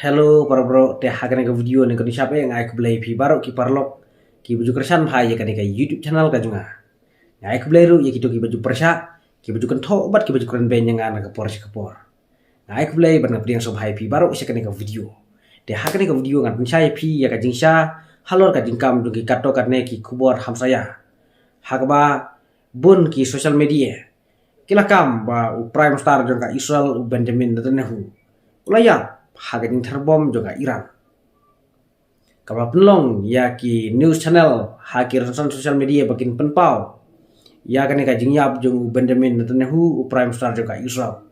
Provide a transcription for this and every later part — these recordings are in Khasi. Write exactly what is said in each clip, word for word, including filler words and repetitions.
Hello para bro, te ha kane ka video ne ka ding shap eh, nga ai khublei phi baroh ki paralok ki ba ju kyrshan bha ïa kane ka YouTube channel ka jong nga. Nga ai khublei ruh ïa kito ki ba ju pyrshah, ki ba ju kynthoh bad ki ba ju kren beiñ ïa nga na ka por sha ka por. Nga ai khublei bad nga pdiang sngewbha ïa phi baroh sha kane ka video. Te ha kane ka video ngan pynsngew ïa phi ïa ka jingshisha halor ka jingkam jong ki katto katne ki khubor hamsaïa. Ha kaba bun ki social media ki la kam ba u Prime Minister jong ka Israel u Benjamin Netanyahu u la ïap ha ka jingther bom jong ka Iran. Kaba pynlong ïa ki news channel ha ki rynsan social media ba kin pynpaw ïa kane ka jingïap jong u Benjamin Netanyahu u Prime Minister jong ka Israel.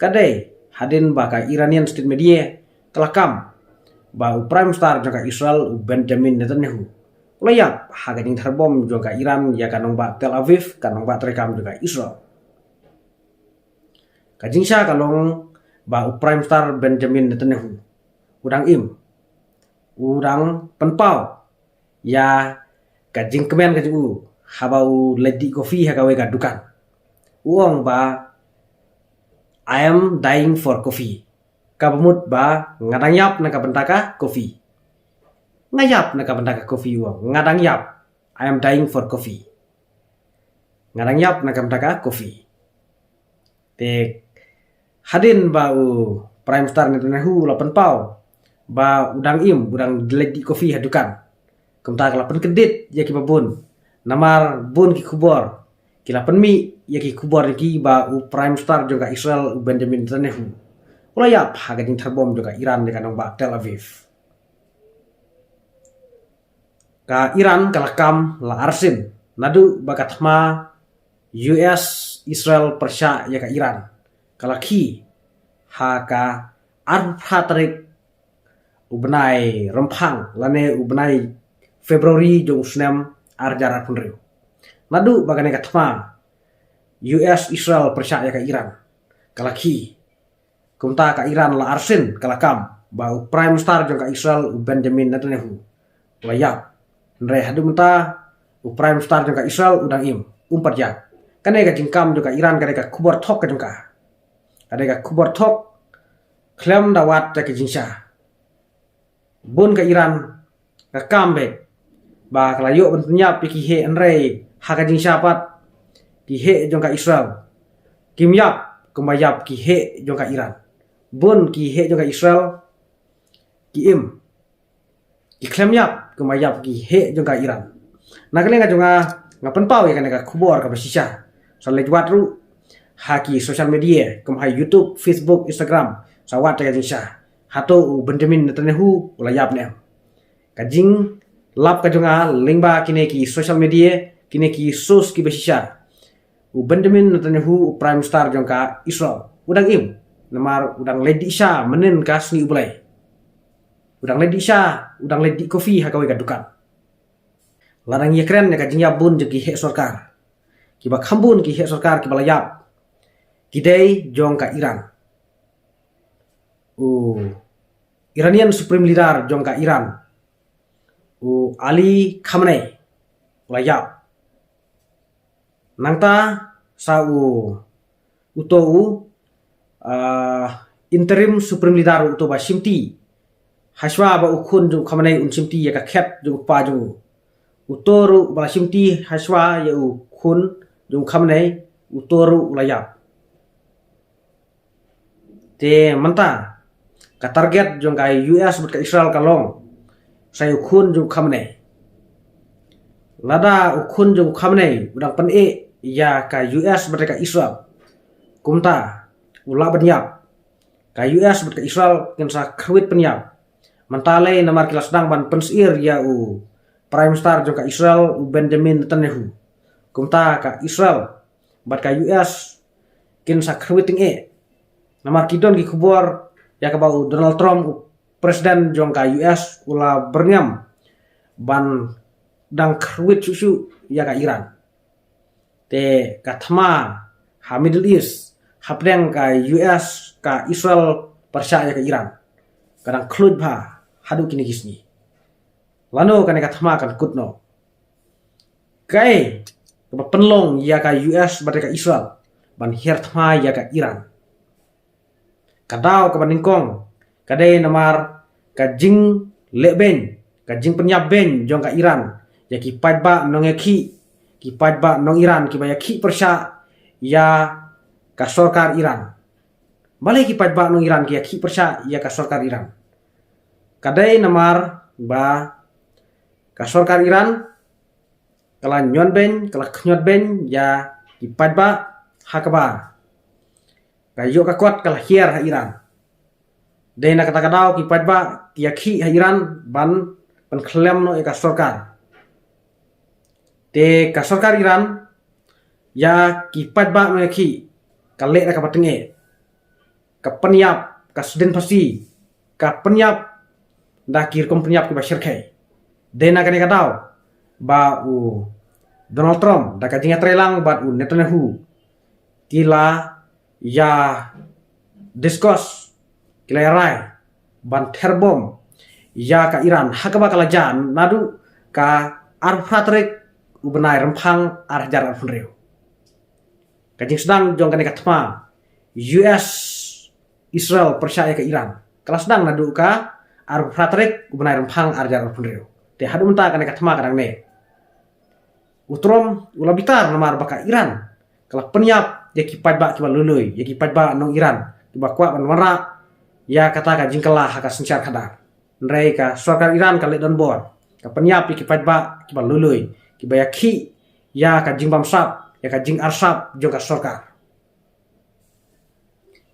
Ka dei hadien ba ka Iranian state media ka la kam ba u Prime Minister jong ka Israel u Benjamin Netanyahu u la ïap ha ka jingther bom jong ka Iran ïa ka nongbah Tel Aviv, ka nongbah treikam jong ka Israel. Ka jingshisha ka long ba u Prime Minister Benjamin Netanyahu u dang im, u dang pynpaw ïa ka jingkmen ka jong u haba u leit dih kofi ha kawei ka dukan. U ong ba, "I am dying for coffee." Kaba mut ba, "Nga dang ïap na ka bynta ka kofi. Nga ïap na ka bynta ka kofi," u ong. "Nga dang ïap. I am dying for coffee. Nga dang ïap na ka bynta ka kofi." Te hadien ba u Prime Minister Netanyahu u la pynpaw ba u dang im, u dang leit dih kofi ha dukan, kumta ka la pynkyndit ïa kiba bun. Namar bun ki khubor ki la pynmih ïa ki khubor jong ki ba u Prime Minister jong ka Israel u Benjamin Netanyahu u la ïap ha ka jingther bom jong ka Iran ïa ka nongbah Tel Aviv. Ka Iran ka la kam la arsien naduh ba ka thma U S Israel pyrshah ïa ka Iran ka la khie ha ka arphew phra tarik u bnai Rymphang lane u bnai February jong u snem ar hajar arphew hynriew. Naduh ba kane ka thma U S Israel pyrshah ïa ka Iran ka la khie, kumta ka Iran la arsien ka la kam ba u Prime Minister jong ka Israel u Benjamin Netanyahu u la ïap. Hynrei haduh mynta u Prime Minister jong ka Israel u dang im, um pat ïap. Kane ka jingkam jong ka Iran ka dei ka khubor thok ka jong ka. Ka dei ka khubor thok khlem da wad ïa ka jingshisha. Bun ka Iran ka kam beit ba ka la ïoh ban pynïap ïa ki heh, hynrei ha ka jingshisha pat ki heh jong ka Israel kim ïap kumba ïap ki heh jong ka Iran. Bun ki heh jong ka Israel ki im, ki khlem ïap kumba ïap ki heh jong ka Iran. Na ka liang ka jong nga, nga pynpaw ïa kane ka khubor kaba shisha, sa leit wad ruh ha ki social media kum ha YouTube, Facebook, Instagram, sa wad ïa ka jingshisha. Hato u Benjamin Netanyahu u la ïap ne em? Ka jinglap ka jong nga lyngba kine ki social media, kine ki source kiba shisha, u Benjamin Netanyahu u Prime Minister jong ka Israel u dang im, namar u dang leit dih sha mynnin ka sngi U Blei. U dang leit dih sha, u dang leit dih kofi ha kawei ka dukan. La dang ïakren ïa ka jingïap bun jong ki heh sorkar. Kiba kham bun ki heh sorkar kiba la ïap ki dei jong ka Iran. U Iranian Supreme Leader jong ka Iran, u Ali Khamenei, u la ïap. Nangta sa u, uto u, ah, interim Supreme Leader, uto ba shimti hashwa ba u khun jong u Khamenei un shimti ïa ka khet jong u kpa jong u. Uto ruh ba la shimti hashwa ïa u khun jong u Khamenei, uto ruh u la ïap. Te mynta ka target jong ka U S bad ka Israel ka long sa ïa u khun jong u Khamenei. Lada u khun jong u Khamenei u dang pyneh ïa ka U S bad ka Israel, kumta u lah ban ïap. Ka U S bad ka Israel kin sa kyrwit pynïap. Mynta lei namar ki la sdang ban pynsyier ïa u Prime Minister jong ka Israel u Benjamin Netanyahu. Kumta ka Israel bad ka U S kin sa kyrwit tyngeh. Namar ki don ki khubor ïa kaba u Donald Trump, u president jong ka U S, u la byrngem ban dang kyrwit shuh shuh ïa ka Iran. Te ka thma ha Middle East hapdeng ka U S, ka Israel pyrshah ïa ka Iran ka dang khluid bha haduh kine ki sngi. Lano kane ka thma kan kut noh? Kaei kaba pynlong ïa ka U S bad ka Israel ban hiar thma ïa ka Iran? Ka daw kaba nyngkong Ka dei namar ka jinglehbeiñ, ka jingpynïap beiñ jong ka Iran ïa ki paidbah nongïakhih, ki paidbah nong Iran kiba ïakhih pyrshah ïa ka sorkar Iran. Balei ki paidbah nong Iran ki ïakhih pyrshah ïa ka sorkar Iran? Ka dei namar ba ka sorkar Iran ka la ñion beiñ, ka la khñiot beiñ ïa ki paidbah, ha kaba ka ïoh ka kot ka la hiar ha Iran. Dei na kata ka daw ki paidbah ki ïakhih ha Iran ban pynkhlem noh ïa ka sorkar. Te ka sorkar Iran ïa ki paidbah nongïakhih ka leh da kaba tyngeh. Ka pynïap, ka sdien phasi, ka pynïap da ki rukom pynïap kiba shyrkhei. Dei na kane ka daw ba u Donald Trump da ka jingïatreilang bad u Netanyahu ki la ïa discuss, ki la ïa rai ban therbom ïa ka Iran, ha kaba ka la jia naduh ka arphew phra tarik u bnai Rymphang ar hajar arphew hynriew. Ka jingsdang jong kane ka thma U S Israel pyrshah ïa ka Iran ka la sdang naduh ka arphew phra tarik u bnai Rymphang ar hajar arphew hynriew. Te haduh mynta kane ka thma ka dang ne. U Trump u la bitar namar ba ka Iran ka la pynïap ïa ki paidbah kiba lui lui, ïa ki paidbah nong Iran kiba kwah ban wanrah ïa kata ka jingkylla ha ka synshar khadar. Hynrei ka sorkar Iran ka leh donbor, ka pynïap ïa ki paidbah kiba lui lui, kiba ïakhih ïa ka jingbamsap, ïa ka jingarsap jong ka sorkar.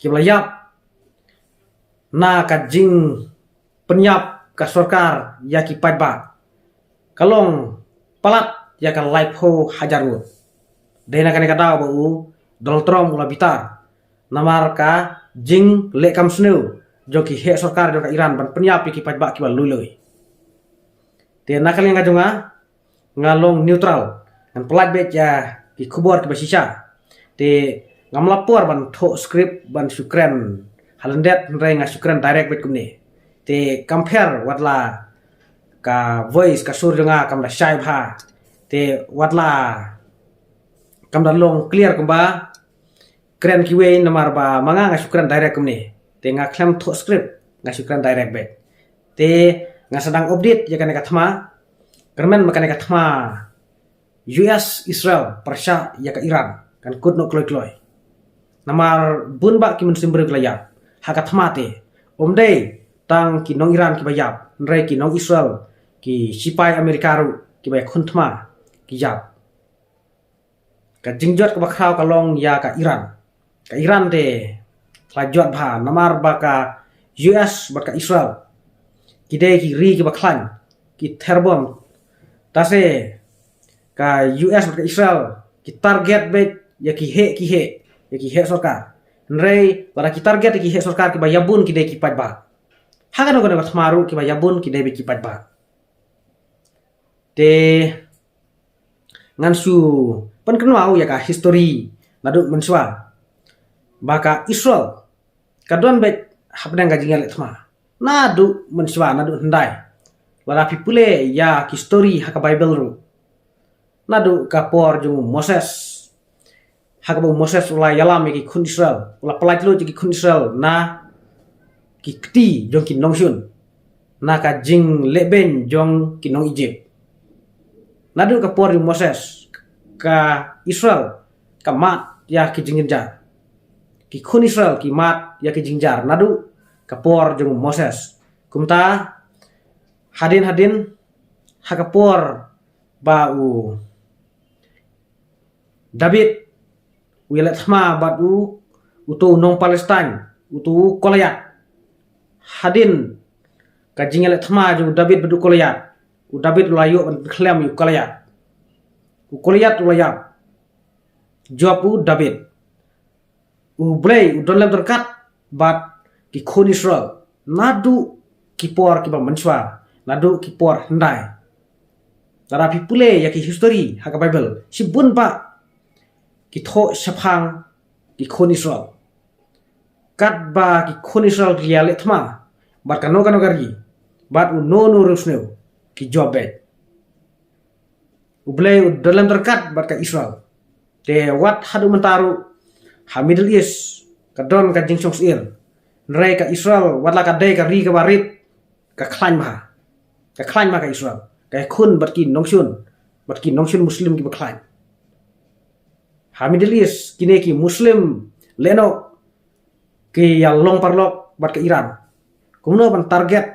Kiba la ïap na ka jingpynïap ka sorkar ïa ki paidbah ka long palat ïa ka laiphew hajar ngut. Dei na kane ka daw ba u Donald Trump u la bitar namar ka jingleh kam sniew jong ki heh sorkar jong ka Iran ban pynïap ïa ki paidbah kiba lui lui. Te na ka liang ka jong nga, nga long neutral, ngan pyllait beit ïa ki khubor kiba shisha. Te ngam lap por ban thoh script ban shu kren ha lyndet, hynrei nga shu kren direct beit kumne. Te kam pher, wat la ka voice, ka sur jong nga kam da shai bha, te wat la kam da long clear kumba kren kiwei, namar ba ma nga nga shu kren direct kumne. Te nga khlem thoh script, nga shu kren direct beit. Te nga sa dang update ïa kane ka thma. Kyrmen ba kane ka thma U S Israel pyrshah ïa ka Iran kan kut noh kloi kloi. Namar bun bah ki mynsiem briew ki la ïap ha ka thma te. Ym dei tang ki nong Iran kiba ïap, hynrei ki nong Israel, ki sipai Amerika ruh kiba ïakhun thma ki ïap. Ka jingjot kaba khraw ka long ïa ka Iran. Ka Iran te la jot bha namar ba ka U S bad ka Israel ki dei ki ri kiba khlaiñ, ki therbom. Te sa ka U S bad ka Israel ki target beit ïa ki heh, ki heh, ïa ki heh sorkar. Hynrei lada ki target ïa ki heh sorkar, kiba ïabun ki dei ki paidbah. Ha kano kano ka thma ruh kiba ïabun ki dei beit ki paidbah. Te ngan shu pynkynmaw ïa ka history naduh mynshuwa ba ka Israel ka don beit hapdeng ka jingïaleh thma naduh mynshuwa, naduh hyndai. Lada phi pule ïa ki story ha ka Bible ruh, naduh ka por jong u Moses, ha kaba u Moses u la ïalam ïa ki khun Israel, u la pyllait lut ïa ki khun Israel na ki kti jong ki nongshun, na ka jinglehbeiñ jong ki nong Ijipt. Naduh ka por jong u Moses, ka Israel ka mad ïa ki jingjynjar. Ki khun Israel ki mad ïa ki jingjynjar naduh ka por jong u Moses. Kumta hadien hadien, ha ka por ba u David u ïaleh thma bad u, uto u nong Palestine, uto u Goliath. Hadien ka jingïaleh thma jong u David bad u Goliath, u David u la ïoh ban khlem ïa u Goliath. U Goliath u la ïap jop u David. U Blei u don lem ryngkat bad ki khun Israel naduh ki por kiba mynshuwa, naduh ki por hyndai. Lada phi pule ïa ki history ha ka Bible, shibun bah ki thoh shaphang ki khun Israel. Katba ki khun Israel ki ïaleh thma bad kano kano ka ri, bad uno uno u riewsniew, ki jop beit. U Blei u don lem ryngkat bad ka Israel. Te wat haduh mynta ruh ha Middle East ka don ka jingsngewsih. Hynrei ka Israel, wat la ka dei ka ri kaba rit, ka khlaiñ bha. Ka khlaiñ bha ka Israel. Ka ïakhun bad ki nongshun, bad ki nongshun Muslim kiba khlaiñ. Ha Middle East, kine ki Muslim lehnoh ki ïalong paralok bad ka Iran. Kumno ban target,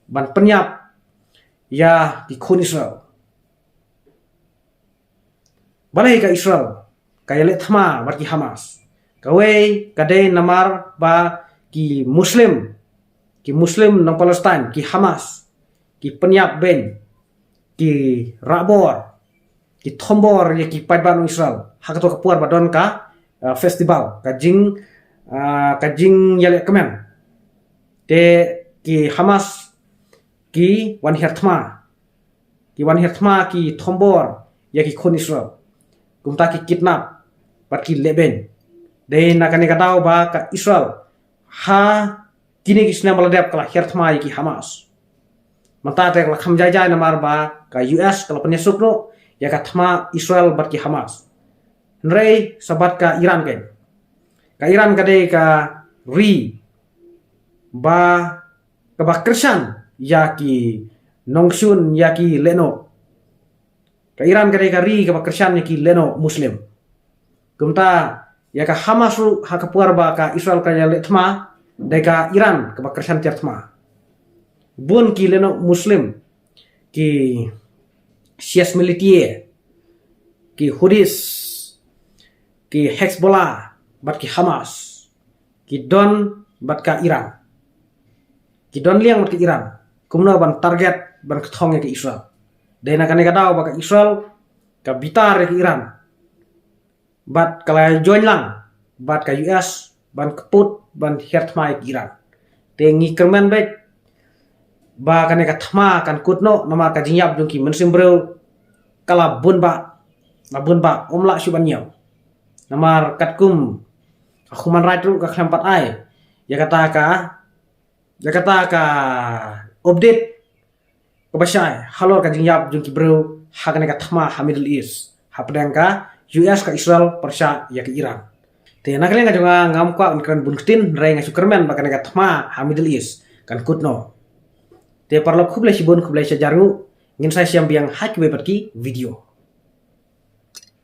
ban pynïap ïa ki khun Israel. Balei ka Israel ka ïaleh thma bad ki Hamas? Kawei ka dei namar ba ki Muslim, ki Muslim nong Palestine, ki Hamas, ki pynïap beiñ, ki rah bor, ki thombor ïa ki paidbah nong Israel ha kato ka por ba don ka, uh, festival, ka jing, uh, ka jingïaleh kmen. Te ki Hamas ki wan hiar thma, ki wan hiar thma, ki thombor ïa ki khun Israel. Kumta ki kidnap bad ki leh beiñ. Dei na kane ka daw ba ka Israel ha kine ki snem ba la dep ka la hiar thma ïa ki Hamas. Mynta te ka la kham jai jai namar ba ka U S ka la pynïasuk noh ïa ka thma Israel bad ki Hamas. Hynrei sa bad ka Iran kein. Ka Iran ka dei ka ri ba, kaba kyrshan ïa ki nongshun, ïa ki lehnoh. Ka Iran ka dei ka ri kaba kyrshan ïa ki lehnoh Muslim. Kumta ïa ka Hamas ruh ha ka por ba ka Israel ka ïaleh thma, dei ka Iran kaba kyrshan tiar thma. Bun ki lehnoh Muslim, ki Shias militia, ki Houthis, ki Hezbollah bad ki Hamas ki don bad ka Iran. Ki don liang bad ka Iran. Kumno ban target, ban kthong ïa ka Israel? Dei na kane ka daw ba ka Israel ka bitar ïa ka Iran. Bad ka la join lang bad ka U S ban kput, ban hiar thma ïa ka Iran. Te ngi kyrmen beit ba kane ka thma kan kut noh namar ka jingïap jong ki mynsiem briew ka la bun bah, la bun bah, ym lah shuh ban ñiew. Namar katkum ka human right ruh ka khlem pat ai ïa kata ka, ïa kata ka update kaba shai halor ka jingïap jong ki briew ha kane ka thma ha Middle East, hapdeng ka U S, ka Israel pyrshah ïa ka Iran. Te na ka liang ka jong nga ngam kwah ban kren bun ktien, hynrei nga shu kyrmen ba kane ka thma ha Middle East kan kut noh. Te paralok, khublei shibun, khublei shihajar nguh. Ngin sa ïashem biang ha kiwei pat ki video.